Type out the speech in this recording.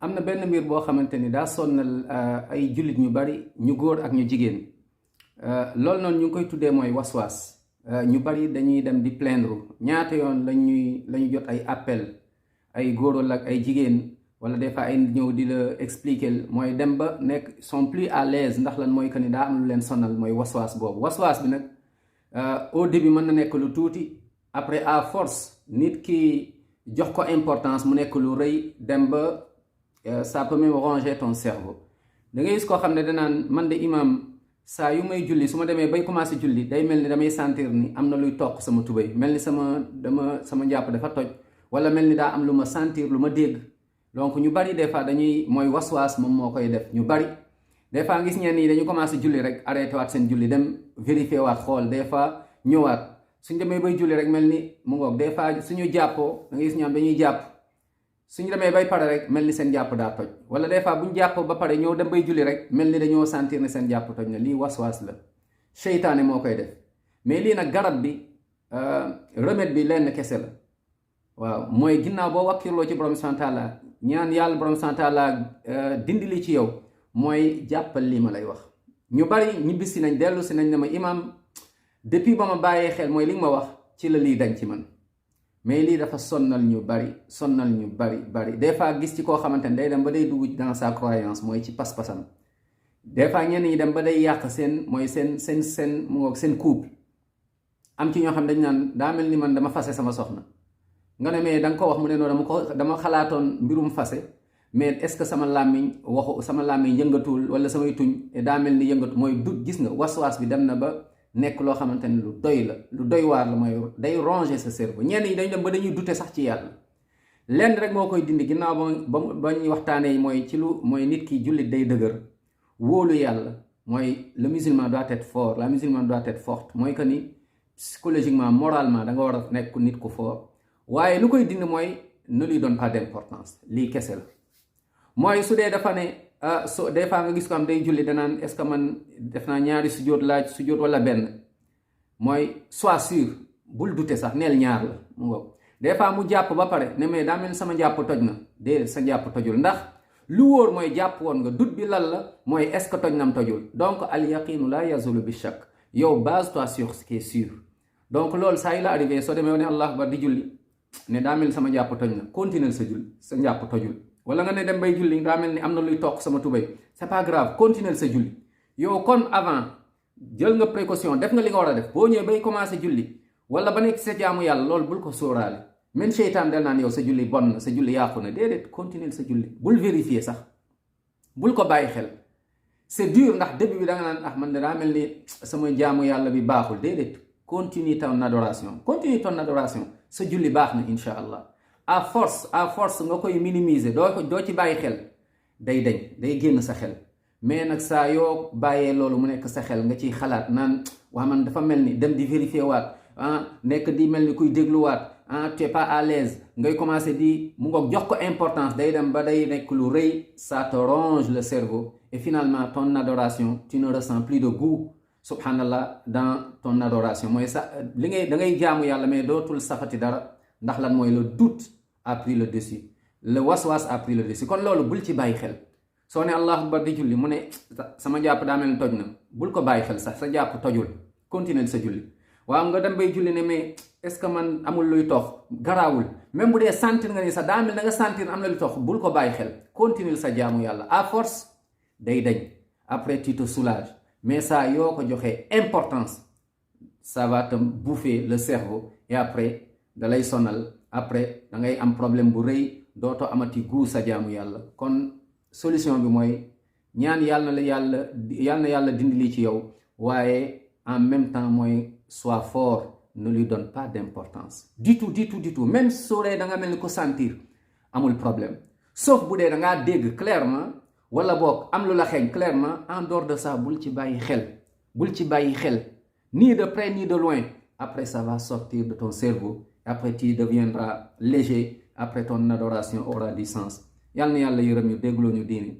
am na benn mbir boo xamante ni daa sonnal ay jullit ñu bari ñu góor ak ñu jigéen loolu noonu ñu ngi koy tuddee mooy waswaas. ñu bari dañuy dem di plaindre ñaata yoon lañu jot ay appel ay góor wala ak ay jigéen wala des fois ay ñëw di la expliquer mooy dem ba nekk sont plus à l'aise ndax lan mooy que ni daa am lu leen sonal mooy waswaas boobu. waswaas bi nag au début mën na nekk lu tuuti, après à force nit ki jox ko importance mu nekk lu rëy dem ba ça peut même ronger ton cerveau. da ngay gis koo xam ne danaan man de imam saa yu may julli su ma demee bay commencé julli day mel ni damay sentir ni am na luy toq sama tubéy, mel ni sama njàpp dafa toj, wala mel ni daa am lu ma sentir lu ma dégg. donc ñu bari des fois dañuy mooy waswaas moom moo koy def. ñu bari des fois gis ñenn ñi dañu commencé julli rek arrêté waat seen julli dem vérifier waat xool, des fois ñëwaat suñ demee bay julli rek mel ni mu ngoog. des fois suñu jàppoo da ngay gis ñoom dañuy jàpp suñu demee bay pare rek mel ni seen jàpp daa toj, wala des fois buñ jàpp ba pare ñëw dem bay julli rek mel ni dañoo sentir ne seen jàpp toj na. lii waswaas la, seytaane moo koy def. mais lii nag garab bi remède bi lenn kese la. waaw mooy ginnaaw boo wakkirloo ci borom subhanahu wa taala ñaan yàlla borom subhanahu wa taala dindi li ci yow, mooy jàppal lii ma lay wax. ñu bari ñibbisi nañ dellu si nañ ne ma imam depuis ba ma bàyyee xel mooy li nga ma wax ci la lii dañ ci man. mais lii dafa sonnal ñu bari des fois gis ci koo xamante ne day dem ba day dugg dans sa croyance, mooy ci pas-pasam. des fois ñenn ñi dem ba day yàq seen mooy seen mu ngoog seen couple. am ci ñoo xam dañ naan daa mel ni man dama fase sama soxna. nga ne mais da nga ko wax mu ne noonu dama xalaatoon mbirum fase, mais est-ce que sama làmmiñ yëngatuwul wala samay tuñ daa mel ni yëngatu. mooy dut, gis nga waswaas bi dem na ba nekk loo xamante ne lu doy waar la, mooy day ronger sa cerveau. ñenn ñi dañ dem ba dañuy dute sax ci yàlla. lenn rek moo koy dindi ginnaaw ba ñuy waxtaanee mooy ci lu mooy nit ki jullit day dëgër wóolu yàlla. mooy le musulman doit être fort, la musulmane doit être forte. mooy que ni psychologiquement moralement da nga war a nekk nit ku fort. waaye lu koy dindi mooy ne lui donne pas d'importance. lii kese la. mooy su dee dafa ne so des fois nga gis ko am day julli danaan est-ce que man def naa ñaari sujjóot wala benn. mooy sois sûr, bul dute sax neel ñaar la mu ngoog. des fois mu jàpp ba pare ne mais daa mel ni sama jàpp toj na. déedéet, sa jàpp tojul, ndax lu wóor mooy jàpp woon nga. dut bi lan la mooy est-ce que toj nam tojul. donc al yaqinu la yazulu bi shakk. yow base-toi sur ce qui est sûr. donc loolu saa yu la arrivé soo demee ne allah akbar di julli ne daa mel ni sama jàpp toj na, continuer sa julli, sa jàpp tojul. wala nga ne dem bay julli daa mel ni am na luy toq sama tubéy, c'est pas grave, continuer sa julli. yow kon avant jël nga précaution, def nga li nga war a def. boo ñëwee bay commencé julli wala ba nekk sa jaamu yàlla, loolu bul ko sóoraale. même seytaan del naan yow sa julli bon na, sa julli yàqu na. déedéet, continuer sa julli, bul vérifier sax, bul ko bàyyi xel. c'est dur ndax début bi da nga naan man de daa mel ni sama jaamu yàlla bi baaxul. déedéet, continue ton adoration, sa julli baax na insha allah. à force nga koy minimiser, doo ci bàyyi xel, day génn sa xel. mais nag saa yoo bàyyee loolu mu nekk sa xel nga ciy xalaat naan waa man dafa mel ni dem di vérifier waat nekk di mel ni kuy dégluwaat tu es pas à l'aise, ngay commencer di mu ngoog jox ko importance, day dem ba day nekk lu rëy. ça te ronge le cerveau et finalement ton adoration tu ne ressens plus de goût subhanallah dans ton adoration. mooy sa li da ngay jaamu yàlla mais dootul safati dara. ndax lan mooy le doute a pris le dessus, le waswas a pris le dessus. kon loolu bul ci bàyyi xel. soo ne allahu akbar di julli mu ne sama jàpp daa mel ni toj na, bul ko bàyyi xel sax, sa jàpp tojul, continuer sa julli. waaw nga dem bay julli ne mais est-ce que man amul luy tox, garaawul. même bu dee sentir nga ni sax daa mel da nga sentir am na luy tox, bul ko bàyyi xel, continuer sa jaamu yàlla. à force day dañ, après tu te soulages. mais ça yoo ko joxee importance, ça va te bouffer le cerveau et après da lay sonal. après da ngay am problème bu rëy, dootoo amati goût sa jaamu yàlla. kon solution bi mooy ñaan yàlla na yàlla dindi lii ci yow, waaye en même temps mooy sois fort, ne lui donne pas d'importance du tout. même soo dee da nga mel ni ko sentir, amul problème. sauf bu dee da ngaa dégg clairement wala boog am lu la xeeñ clairement. en dehors de ça bul ci bàyyi xel, ni de près ni de loin. après ça va sortir de ton cerveau. après tu deviendras léger. après ton adoration aura du sens. yàlla na yàlla yërëm ñu, dégloo ñu diine.